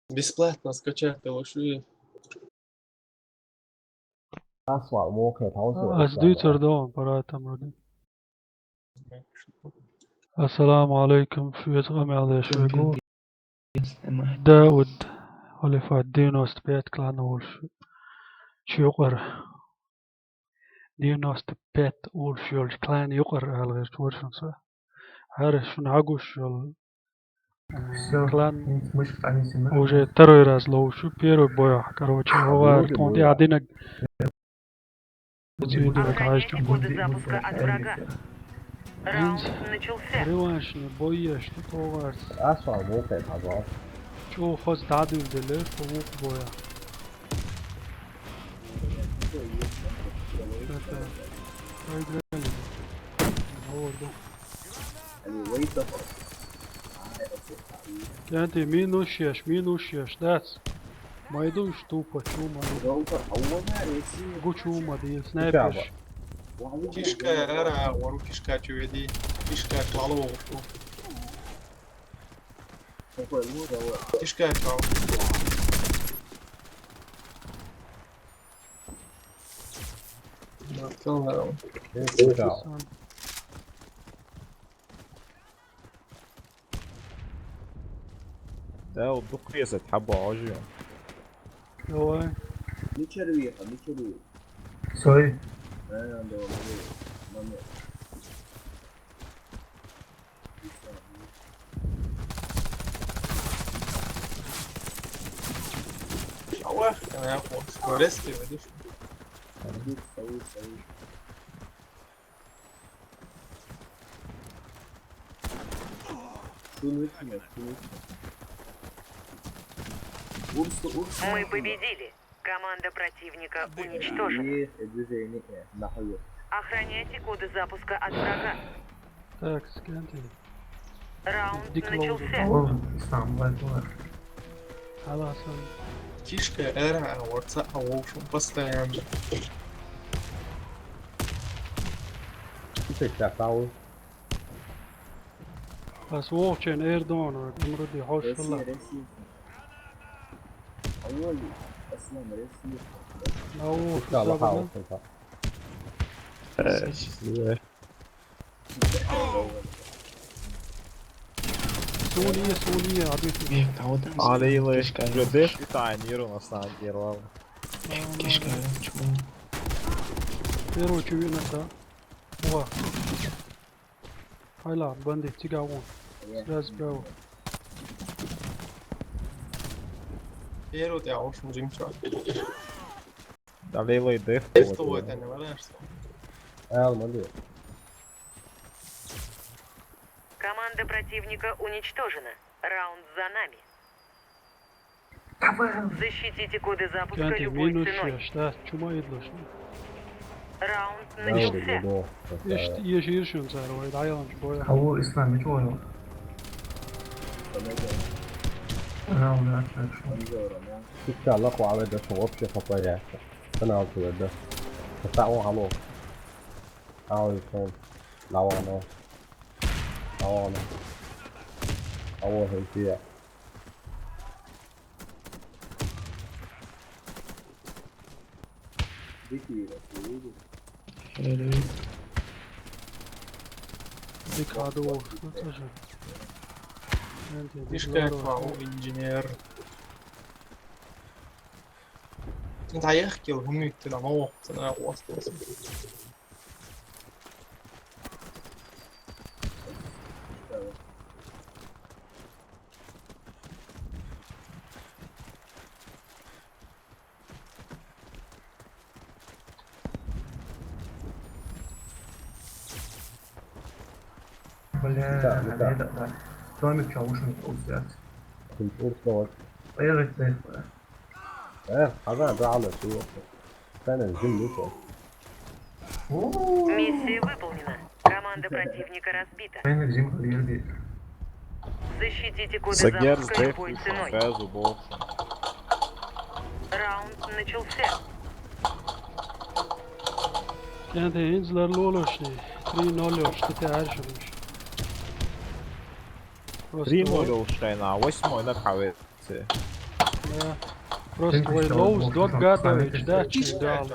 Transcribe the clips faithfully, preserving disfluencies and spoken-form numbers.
Бесплатно скачать-то лучше. That's why I'm walking. I was Ас дуьйцур ду, паратам руди. Ассаламу алейкум, шуьца къамел деш вегу. Дауд, Халифат, девяносто пять клан волуш. Чу юкъара. Девяносто пять волуш йолчу клан юкъара ала гӀерташ вара шуна со. ХӀара шуна хьагуш йолу, э, Всё, клан хӀинца мышка къанийсина. Уже второй раз ловуш ю, первый боях, короче, хӀавар тхуна тӀе а динаг. Охраняйте коды запуска от врага. Раунд начался. Реваншный бой еш ду тховарца. That's why I'm walking. I was ЧӀогӀа хаза дӀадуьйладелира тхо вукху боях. Это проиграли. ХӀавар ду. Кенти, минус шеш, минус шеш, дац. Майду уьш тупо, чу ма ду. Гу чу ма ду, снайперш. Кишка ара, вару кишка чу веди. Кишка чу ала вогӀуш ду. Кишка чу. Мартал нарал. Да, вот дукхеза хьабожи. Давай. Ничего виха, ничего виха. Сой. Э, да, да, момент. Чава, я вот, резкий, видишь? Сой, сой. Шуну вычинай, шуну вычинай. Урсу, урсу. Мы победили. Команда противника уничтожена. И движение, э, нахуй. Охраняйте коды запуска от врага. Так, скенти. Раунд Дик лоу. Начался. О, сам лайкула. Халасан. Кишка ара, а вот са, а в общем, постоянно. You take that foul. Ас вогӀучен эр дону, амруди хьошула. Россия, Россия. Алло, Аслан, Россия. Лаву Пускай лаха сабана. Алсанка. Суния, суния, абит. Бек, а вот там Алийлы. Кишка. Жо деш и тайниру на самом деле. Кишка, чего? Первый чувина, да. Уа. Хайла, бандит, цига вон. Сразу справа. Первый ты, а в общем, Джим Чо. Алийлы деш. Что это, не валяешься? Эл, молодец. Команда противника уничтожена. Раунд за нами. Защитите коды запуска Кенти, любой минус ценой. шеш, да, чу ма идлуш. Раунд Эл, начался. молодец. Ишт, еш иршун цар, вай, дайламш боя. Алло, Ислам, ничего его. Раунд, да, так что. Пускай лаха веда, что вообще хапаряется. Канал тебе, да. Катао, алло. Алло, Ислам. Лавано. Лавано. Алло, хенкия. Дикий, ты видишь? Дик хаду, ну тоже. Кенти, дик Кишка лоро. фау инженер. Да я хотел умеет ты на мовок, ты на остров. Бля, Да, да. это, да. Домик чё, уши не взять. Культур слово. Поехать, поехали. Э, а да, да, алло, чего? Сенен, Джим, ну что? О, Миссия выполнена. Команда противника разбита. Поехали, Джим, подъезди. Защитите коды Сагер запуска сдех любой ценой. Сразу боксом. Раунд начался. Кенти, инзлар лолошни. Три ноль ёш, ты тяжелый. Просто Три ноль шайна, восьмой на кавеце. Да. Просто твой лоу сдох, гадович, да, чё дал?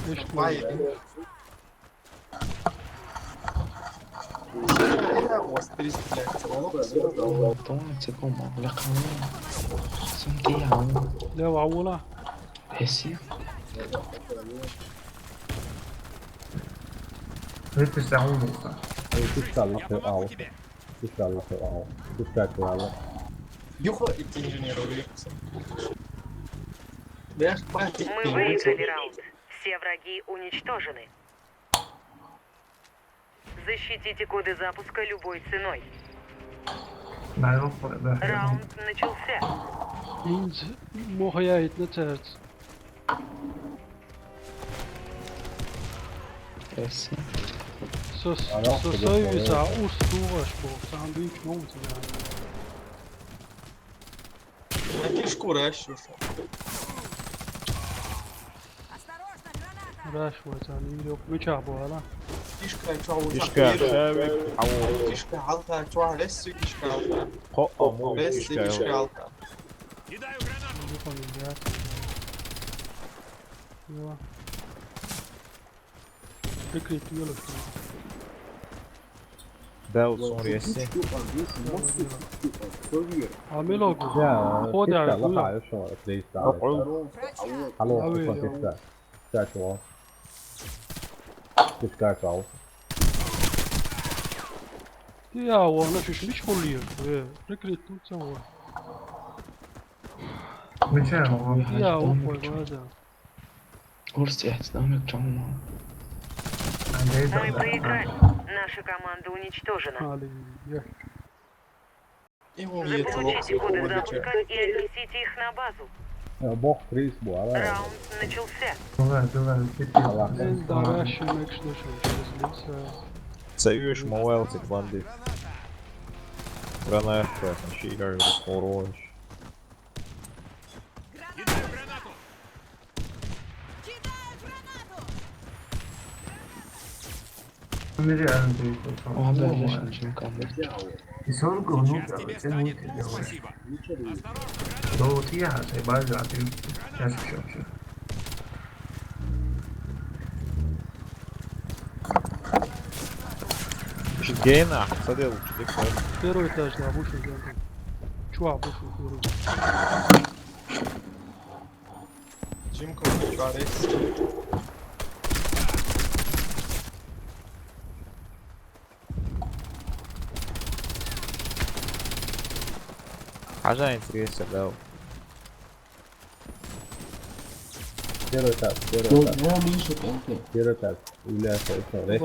Ты что? Помните, кому? Лякал. Сумки ял. Лева, аула. Эси. Эти саулуса. Эти саулуса. Эти саулуса. Эти саулуса. Юха и инженер уехался. Да, хватит. Мы выиграли раунд. Все враги уничтожены. Защитите коды запуска любой ценой. Раунд начался. Инз мохаяет на церц. Эси. Сос, сосоюза устугаш бо, сандвич мом тебя. Кишку раш, шо. Раш, вот, они лёг. Ну чё, бо, ала? Кишка, чё, вот. Кишка, шавик, ау. Кишка, алта, чё, лесси, кишка, алта. Хо, ому, лесси, кишка, кишка, алта. Кидаю гранату. Ну, там, ребят. Его. Прикрыть, не лучше. Да, вот сон рейси. А мы логу. Да, хода, кишка, алла, хорошо, отлично. Алло, алло, алло. Кишка, алло. Я, вон, на чуть меч хулиер. Э, прикрыть тут всё. Меча, вон. Я, вон, пой, глаза. Орс яц, да, мек чамма. Мы проиграли. Наша команда уничтожена. Заполучите коды запуска и отнесите их на базу. Э, бог приз бу, ала. Раунд начался. Давай, давай, давай. Алла. Эн дара шимек шдешо, шдешо. Цаюш мовел цитванди. Гранатка, шигар, хорош. Кидаю гранату! Кидаю гранату! Нереально перепутал. О, да, отлично, чем камера. И сорок внутрь, тянуть. Спасибо. Осторожно, граната! Да вот я, заебали, а ты сейчас ещё вообще. Гена, садил, чудик. Первый этаж, да, вышел, да. Чувак, вышел первый. Джимка, чувак, рейс. Хажа интересно, да. Первый этаж, первый этаж. Ну, ну, меньше, окей. Первый этаж. Или это, это, рейс,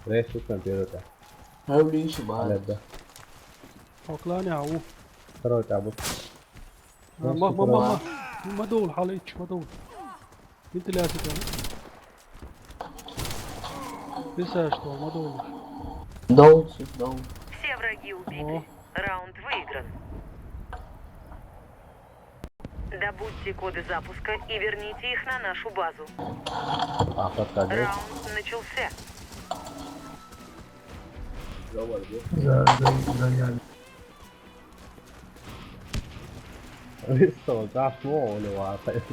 рейс, рейс, первый этаж. Хавлин шибал. Алада. Хоклани ау. Второй табут. А, ма, ма, ма, ма. Ма дол, халич, ма дол. Вентиляция там. Писаешь, что, ма дол. Дол, дол. Все враги убиты. О. Раунд выигран. Добудьте коды запуска и верните их на нашу базу. А, подходи. Раунд начался. За, за, за, я. Вистал, да, слово не ватает.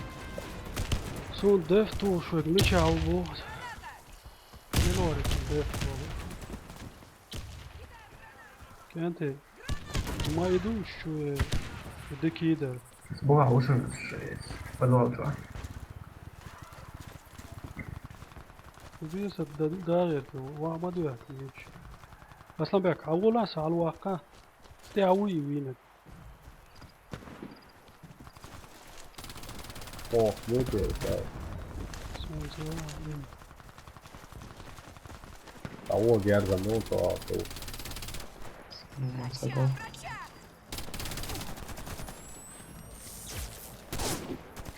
Сун деф тушек, меча убу. Не лорит, деф тушек. Кенти, ма иду, что, э, декида. Была уже шесть. Подвал два. Убийца да, да, это, ва, ма дуя, тиеч. Асланбек, авула са алвака. Сте ауи винет. О, вот это. Солнце, ин. А вот я за мной, то, то. Ну, садо.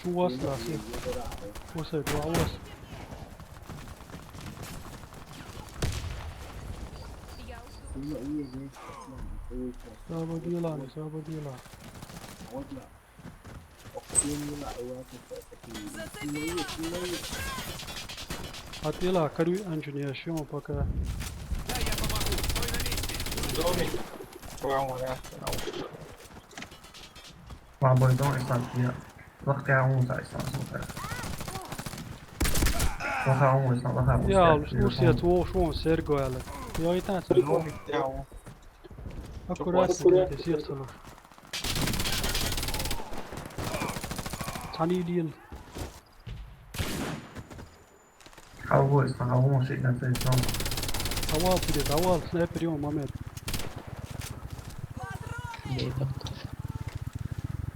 Чувас, да, си. Васай, два вас. Саба дила, саба дила. Атила, каруй анчуния, шион пока. Домик. Прямо рядом. Ма бой дон ислам я. Лахка он са ислам сотар. Лаха он ислам, лаха он. Я, слушай, я вон Серго аьлла. Я и так. Аккуратно, аккуратно, сиа сало. Цхьаьна лел. Хьалвой, сан хьалвон шиъ на цай сон. Хьавал тире, хьавал, снайпер ён, момент. Бей бакъ.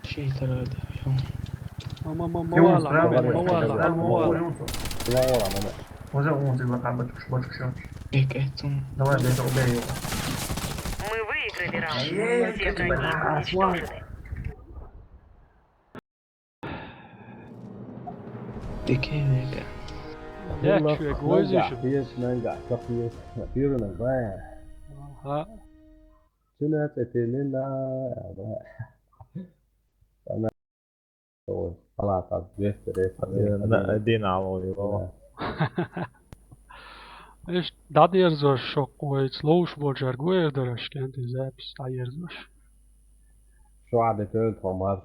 Шейтар да, ён. Ма, ма, ма, ма Ён вала, справа, ма вала, ма вала, ма вала. Ма вала, ма вала. Уже он зила хабачкаш, бачкаш. Бек этун. Давай, бей, бей его. Мы выиграли раунд. Все враги уничтожены. Дикий вега. Я чё, гвоздишь? Пьес нанга, пьес, пьес нанга. Ага. Цена цепелина, ага. Она, ой, палата, двести, двести. Один алой, баба. Эш, дадерзош шо кхойц, лоуш боджар гуэр дараш, кенти запись, аерзош. Шо аде тёлт хомар.